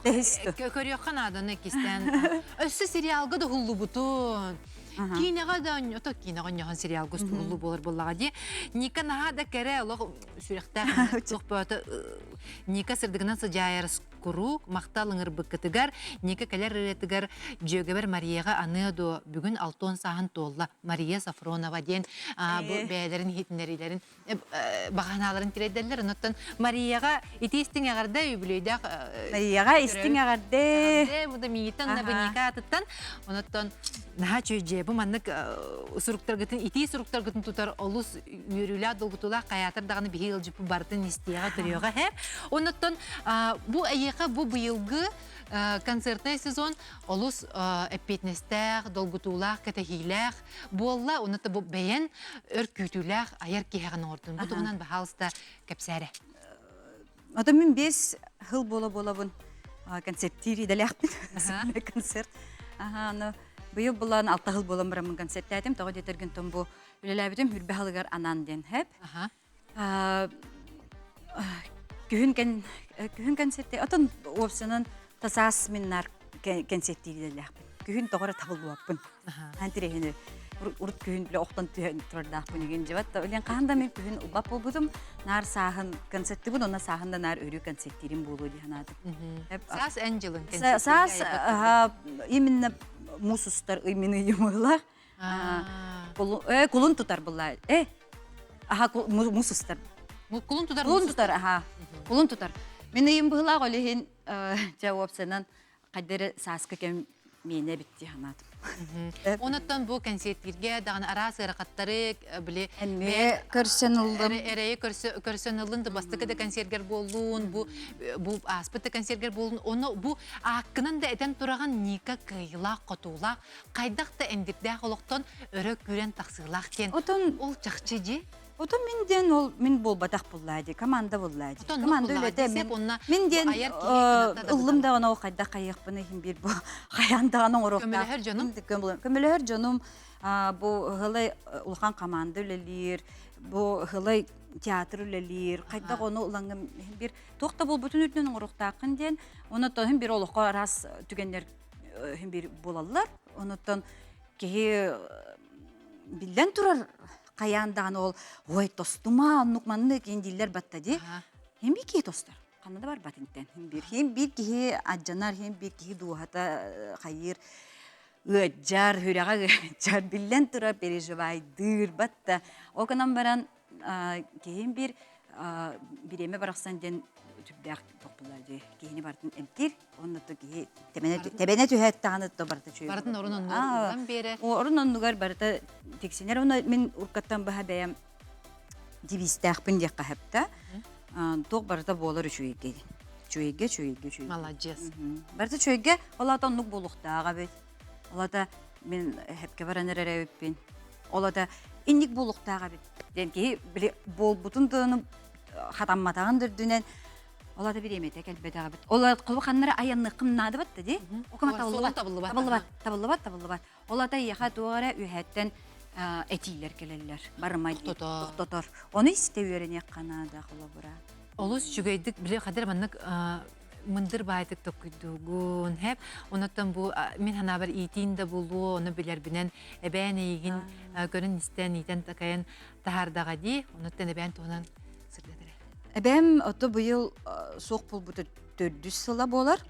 Көрүөххэ нааданы кистээн. Өссө сериалга да уһуллубутун. Киинэҕэ да ото киинэҕэ онньоһон сериалга устуллуу буолар буоллаҕа дии. Ника наһаа да кэрэ олох сүрэхтээх туох бөҕөтө Ника сырдыгынан сыдьаайар куруук махтал ыҥырбыккытыгар Ника кэлэр ырыатыгар дьүөгэбэр Марияҕа аныа дуо бүгүн алтон сааһын туолла Мария Сафронова диэн бу бэйэлэрин иһитиннэриилэрин баҕанааларын тирэйдэллэр. Онуттан Марияҕа ити истиҥ эҕэрдэ үбүлүөйдээх Марияҕа истиҥ эҕэрдэ. Эҕэрдэ бу да миигиттэн уонна Беника атыттан. Онуттан наһаа үчүгэй бу маннык суруктаргытын итии суруктаргытын тутар олус үөрүүлээх долгутуулаах хайаатар даҕаны биһи ыалдьыппыт барытын истиэҕэ көрүөҕэ һэ. Онуттан бу эйиэхэ бу быйылгы концертнай сезон олус эппиэтинэстээх, долгутуулаах, кэтэһиилээх буолла. Онно бу бэйэн өр күүтүүлээх айар киһэҕин оҥордун. Бу туһунан баһаалыста кэпсээрэ. Ото мин бес хыл буола буолабын концерттиир идэлээхпин. Концерт. Аха, аны быйыл булан алта хыл буолан бараммын концерттаатым. Тоҕо диэтэргин том бу үлэлээбитим хүрбэ халыгар анан диэн хэп. Күһүн кэн күһүн концертте отон уопсанан тасаас миннар концерттиир идэлээхпин. Күһүн тоҕо эрэ табыллыбаппын. Аан тирэһини урут күһүн биле охтон түһэн турардаахпын игин дьыбат да үлэн хаһан да мин күһүн ылбат буолбутум. Наар сааһын концерттыбын, онно сааһын да наар өрүү концерттиирим буолуо дии санаатым. Саас эн дьылын Саас именно муус устар ый мин ыйымыылар. Кулун тутар булла. Э, аха муус устар. Кулун тутар. Кулун тутар, аха. Кулун тутар. Мин ыйым быһылаах ол иһин дьэ уопсанан хайдары сааскы кэм миэнэ эбит дии санаатым. Онуттан бу кэнсиэртииргэ даҕаны араас ыарахаттары били Эмиэ көрсөн ыллым. Эрэйи көрсөн ыллын да бастакы да кэнсиэргэр буоллун, бу бу ааспыт да кэнсиэргэр буоллун, ону бу ааккынан да этэн тураҕын Ника кыайыылаах-хотуулаах хайдах да эндирдээх олохтон өрө күүрэн тахсыылаах диэн Отон ол чахчы дии. Отон мин диэн ол мин буолбатах буллаа дии, команда буллаа дии. Команда үлэтэ мин мин диэн ыллым даҕаны ол хайдах хайыахпын иһин биир бу хайаан даҕаны оҥоруохтаах. Көмөлөһөр дьонум. Көмөлөһөр дьонум бу ыһылай улахан команда үлэлиир, бу ыһылай театр үлэлиир. Хайдах ону ылаҥҥын биир туох да буолбутун үрдүнэн оҥоруохтааххын диэн, онон тоһун биир олоххо араас түгэннэр иһин биир буолаллар. Онуттан киһи биллэн турар хайаан даҕаны ол ой тостума оннук маннык иин дииллэр батта дии. Хим биир киһи тостор. Ханна да барбат интен. Хим биир хим биир киһи адьанар, хим биир киһи дууһата хайыыр ыадьар, хүрэҕэ ыадьар, биллэн турар переживайдыыр батта. Ол гынан баран киһим биир бириэмэ барахсан диэн түрдээх тохпулар дии. Киһини барытын эмтиир. Онно то киһи тэбэнэ түһээт даҕаны то барыта үчүгэй. Барытын орун оннугар ууран биэрэр. Орун оннугар барыта тиксинэр. Онно мин уркаттан баһа бэйэм девизтээхпин диэххэ сөптө. Туох барыта буолар үчүгэйгэ. Үчүгэйгэ, үчүгэйгэ, үчүгэйгэ. Маладьыас. Барыта үчүгэйгэ, ол аата оннук буолуохтааҕа эбит. Ол аата мин хэпкэ баран эрэр эбиппин. Ол аата инник буолуохтаах эбит. Диэн киһи били буолбутун тыаны хатамматаҕын да үрдүнэн Ол ата бириэмэтэ кэлбэтэҕибит. Ол холбу ханнара айанныаххын наадабат да дии. Окума табыллыбат. Табыллыбат. Табыллыбат. Табыллыбат, табыллыбат. Ол ата ийэхэ туох эрэ үөһэттэн этиилэр кэлэллэр. Барымай дии. Тохтотор. Ону истэ үөрэниэххэ наада холобура. Олус үчүгэйдик били хадыр маннык мындыр баайтык токкуйдуугун хэп онуттан бу мин ханаабар иитиин да булуо ону билэрбинэн эбээн эйигин көрөн истэн иитэн такайан таһаардаҕа дии онуттан эбээн туһунан сырдатар Эбээм ото быйыл суох буолбута төрдүс сыла буолар.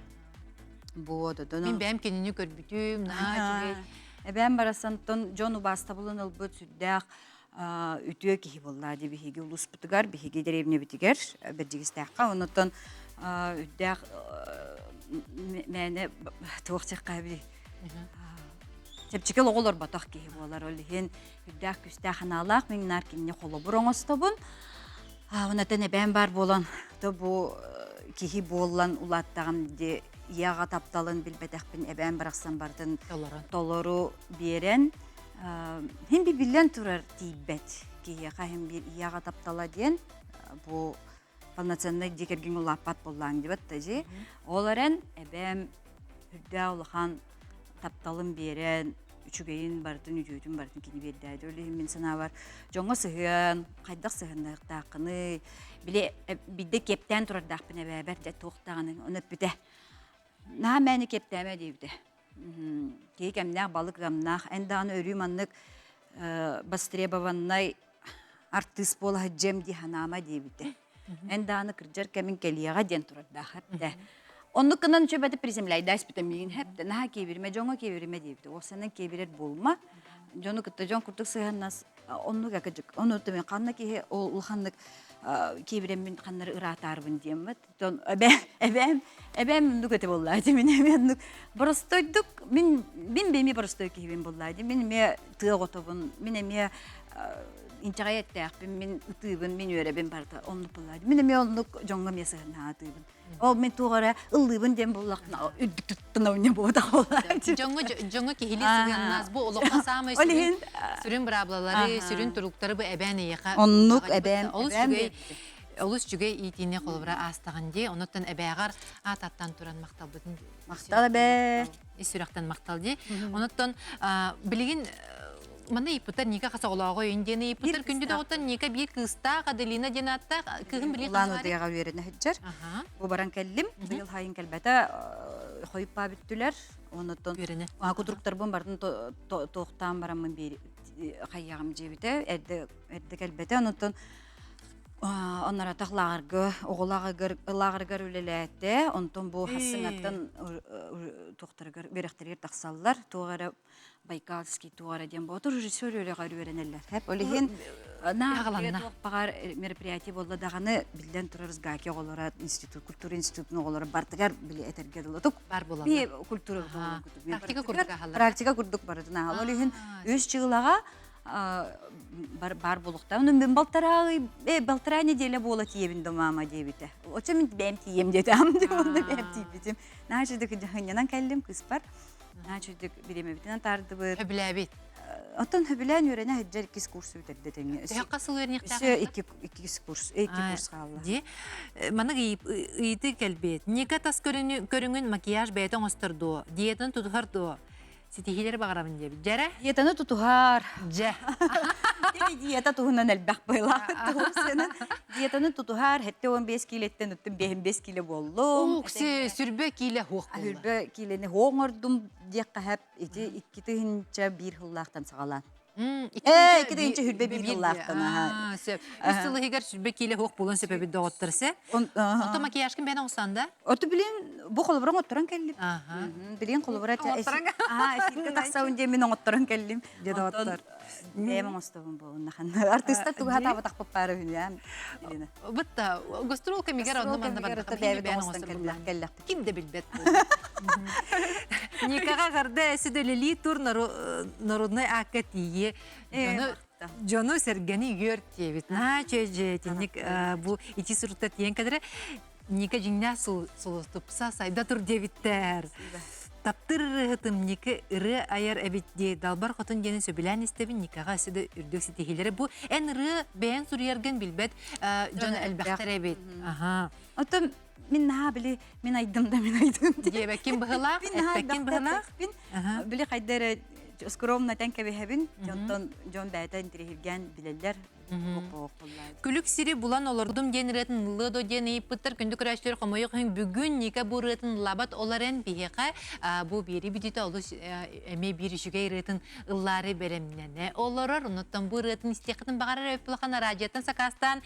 Буо додоно. Мин бэйэм кинини көрбүтүм, наһаа үчүгэй. Эбээм барасантан дьон убаастабылын ылбыт сүрдээх үтүө киһи буолла дии биһиги улууспутугар, биһиги дэриэбинэбитигэр Бэрдьигэстээххэ. Онуттан үрдээх мээнэ туох диэххэ эбий чэпчэки олоҕу олорботох киһи буолар. Ол иһин үрдээх күүстээх анаалаах мин наар кинини холобур оҥостобун. Онотон эбээм баар буолан, то бу киһи буоллан улааттаҕым ди ийэҕэ тапталын билбэтэхпин эбээм барахсан барытын толору биэрэн хин би биллэн турар тиийбэт киһиэхэ хин биир ийэҕэ таптала диэн бу полноценный дьиэ кэргэн улааппат буоллаан дибэт да дьи ол эрэн эбээм үрдээх улахан тапталын биэрэн, үчүгэйин барытын, үтүөтүн барытын кини биэрдээди. Ол иһин мин санаабар дьоҥҥо сыһыан, хайдах сыһыаннаһыахтааххыный, били биирдэ киэптээн турардаахпын эбээбэр дьэ туох даҕаны ону эппитэ. Наһаа мээнэ киэптээмэ диэбитэ. Киһи кэмнээх балык ыамнаах. Эн даҕаны өрүү маннык востребованнай артыыс буола сылдьыам дии санаама диэбитэ. Эн даҕаны кырдьар кэмиҥ кэлиэҕэ диэн турардаах эптэ. Оннук гынан үчүгэйдик приземляйдаспыта миигин хэптэ наһаа киэбиримэ дьоҥҥо киэбиримэ диэбитэ. Уопсайынан киэбирэр буолума. Дьону кытта дьон курдук сыһыаннас оннук акыдьык. Ону мен ханна киһи ол улаханнык киэбирэммин ханнары ыраатаарбын диэммит. Тон эбээм эбээм оннук этэ буоллаа дии мин эмиэ оннук боростойдук мин мин бэми боростой киһибин буоллаа дии мин эмиэ тыа оҕотобун мин эмиэ инчэҕэй эттээхпин мин ытыыбын мин үөрэбин барыта оннук буоллаа дии мин эмиэ оннук дьоҥҥо эмиэ сыһыаннаатыыбын ол мин туох эрэ ыллыыбын диэн буоллахпына үрдүк туттан оонньо буолбатах буоллаа дии дьоҥҥо дьоҥҥо киһилии сыһыаннаас бу олоххо саамай сүрүн сүрүн быраабылалары сүрүн туруктары бу эбээн эйиэхэ оннук эбээм олус үчүгэй олус үчүгэй иитиини холобура аастаҕын дии. Онуттан эбээҕэр аататтан туран махталбытын Махтал эбээ. Ис сүрэхтэн махтал дии. Онуттан билигин манна ыйыппыттар Ника хас оҕолооҕо өйүн диэн ыйыппыттар. Күндү доҕоттон Ника биир кыыстаах Аделина диэн ааттаах кыыһын билигин Улаан Удыяҕа үөрэнэ сылдьар. Бу баран кэллим. Быйыл хайын кэлбэтэ хойуппаа бүттүлэр. Онуттан кутуруктарбын бартын туохтаан бараммын биир хайыаҕым дьиэбитэ. Эрдэ эрдэ кэлбэтэ. Онуттан Онноратах лааҕырга оҕо лааҕырыгар үлэлээтэ. Онтон бу хассыҥаттан туохтарыгар үөрэхтэригэр тахсаллар. Туох эрэ Байкальский туох эрэ диэн буолар. Режиссер үөрэҕэр үөрэнэллэр. Хэп ол иһин туох баҕар мероприятие буолла даҕаны биллэн турар СГАКИ оҕолоро институт культура институтун оҕолоро бартыгар били этэргэ дылы бар буолаллар. Культура Практика курдук аһаллар. Практика курдук барытын аһал. Ол иһин үс чыылаҕа бар буолуохтаах. Онон мин балтараа ый, э, балтараа неделя буола тиийэбин да мама диэбитэ. Очо мин бэйэм тиийэм диэтэ, онно бэйэм тиийбитим. Наһаа үчүгдүк дьаһынньанан кэллим кыыспар. Наһаа үчүгдүк бириэмэбитинэн таардыбыт. Хөбүлээбит. Оттон хөбүлээн үөрэнэ сылдьар иккис курсу бүтэрдэ тэҥҥэ. Төһө хас сыл үөрэниэхтээх? Өссө икки иккис курс, икки курс хаалла. Дии. Маннык ыйытыы кэлбит. Ника тас көрүҥүн макияж бэйэтэ оҥостор дуо? Диетаны тутуһар дуо? Ситиһиилэри баҕарабын диэбит. Дьэрэ? Диетаны тутуһар. Дьэ. Кини диета туһунан элбэх быһыылаах. Диетаны тутуһар, 75 киилэттэн оттон 55 киилэ буоллум. Укси, сүрбэ киилэ хуох буолла. Сүрбэ киилэни хуох оҥордум диэххэ хэп ити 2 тыһыынча сыллаахтан саҕалаан. Ээ, 2 тыһыынча сүрбэ биир сыллаахтан аха. Сөп. Үс сыл иһигэр сүрбэ киилэ хуох буолан сөп эбит доҕоттор се. Онто макияжкын бэйэн оҥостон да? Оту билин бу холобура оҥотторон кэллим. Билин холобура эфиргэ тахсабын диэн мин оҥотторон кэллим. Дедоттор. Бэйэм оҥостобун буолуннахан. Артыыстар тугу хатаабатахпыт баара үһүнү Елена. Бытта гастрол кэмигэр онно манна барбакка бэйэбит оҥостон кэллэхпит. Ким да билбэт Никаға гарда эсидөлелии тур народнай аакка тиийе дьону дьону сэргэни үөр диэбит. Наа чэ тинник бу ити сурукта тиийэн кэлэрэ Ника дьиҥнээх сулуступса сайда тур диэбиттэр. Таптыр ырыаһытым Ника ырыа айар эбит дии Далбар Хотун диэни сөбүлээн истэбин Никаҕа өссө да үрдүк ситиһиилэри. Бу эн ырыа бэйэн суруйаргын билбэт дьон элбэхтэр эбит. Аха. Оттон мин наһаа били мин айдым да мин айдым диэбэккин быһылаах, эппэккин быһылаах. Били хайда эрэ скромно этэн кэбиһэбин. Дьонтон дьон бэйэтэ интириэһиргээн билэллэр. Күлүк сири булан олордум диэн ырыатын ыллыа дуо диэн ыйыппыттар. Күндү көрөөччүлэр хомойуох иһин бүгүн Ника бу ырыатын ыллаабат ол эрэн биһиэхэ бу биэрии бүтүүтэ олус эмиэ биир үчүгэй ырыатын ыллаары бэлэмнэнэ олорор. Онуттан бу ырыатын истиэххитин баҕарар эбит улахан араадьыйаттан сакаастаан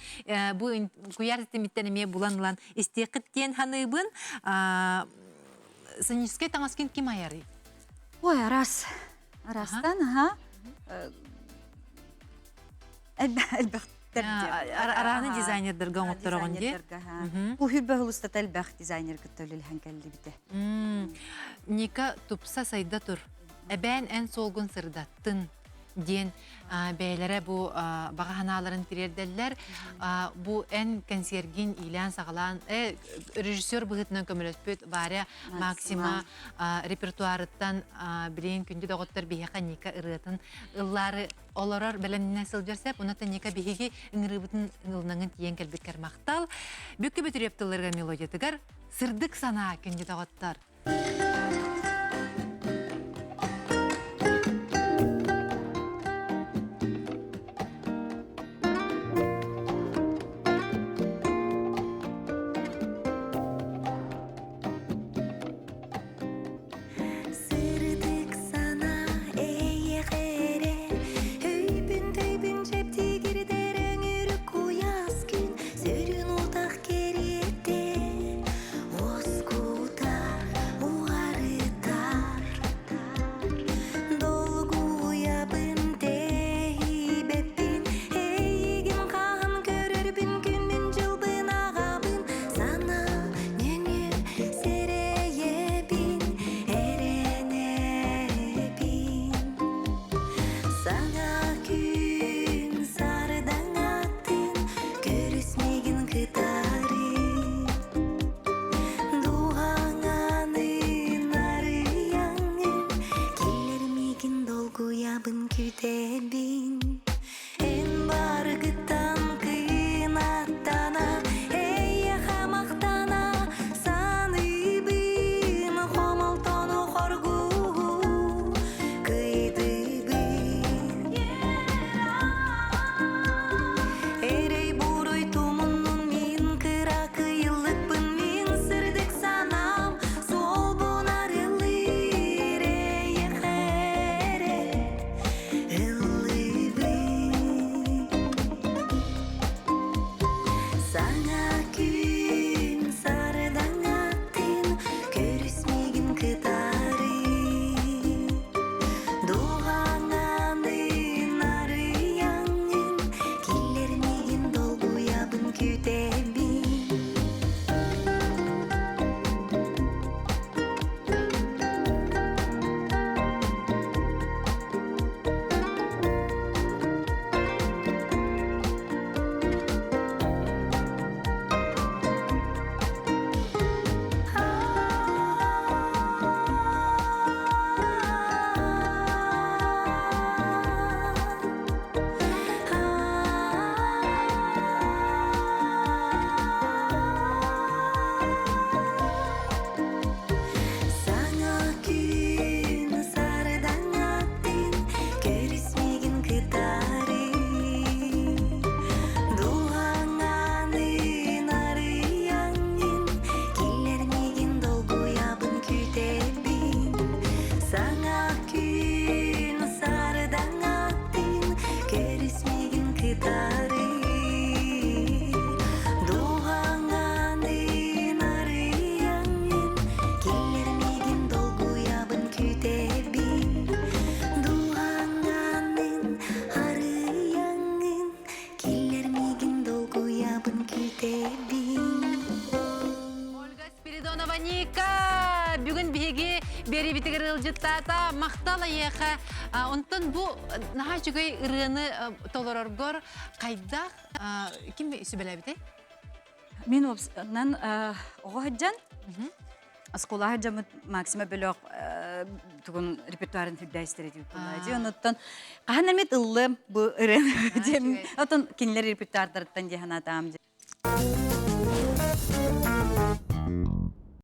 бу куйаар ситимиттэн эмиэ булан ылан истиэххит диэн саныыбын. Сценическэй таҥаскын ким айарый? Ой, арас. Арастан, аха. Элбэхтэр Арааны дизайнердарга оҥоттороҕун дии. Бу хүрбэ устата элбэх дизайнер кытта үлэлэһэн кэллибитэ. Ника тупса сайда тур. Эбээн эн суолгун сырдаттын диэн бэйэлэрэ бу баҕа санааларын тириэрдэллэр. Бу эн кэнсиэргин иилээн-саҕалаан режиссер быһыытынан көмөлөспүт Варя Максима репертуарыттан билигин күндү доҕоттор биһиэхэ Ника ырыатын ыллаары олорор бэлэмнэнэ сылдьар сеп. Онон Ника биһиги ыҥырыыбытын ылынаҥын тиийэн кэлбиккэр махтал. Бүккэ бүтүрүөп тылларга мелодиятыгар сырдык санаа күндү доҕоттор. Сырдык. студиябитигэр ыалдьыттаата. Махтал эйиэхэ. Онтон бу наһаа үчүгэй ырыаны толороргор хайдах ким сүбэлээбитэй? Мин уопсанан оҕо сылдьан оскуола сылдьаммыт Максима бөлөх тугун репертуарын үрдэ истэр этибит буоллаа. Онуттан хаһан эмит ыллым бу ырыаны. Отон кинилэр репертуардарыттан дии санаатаам.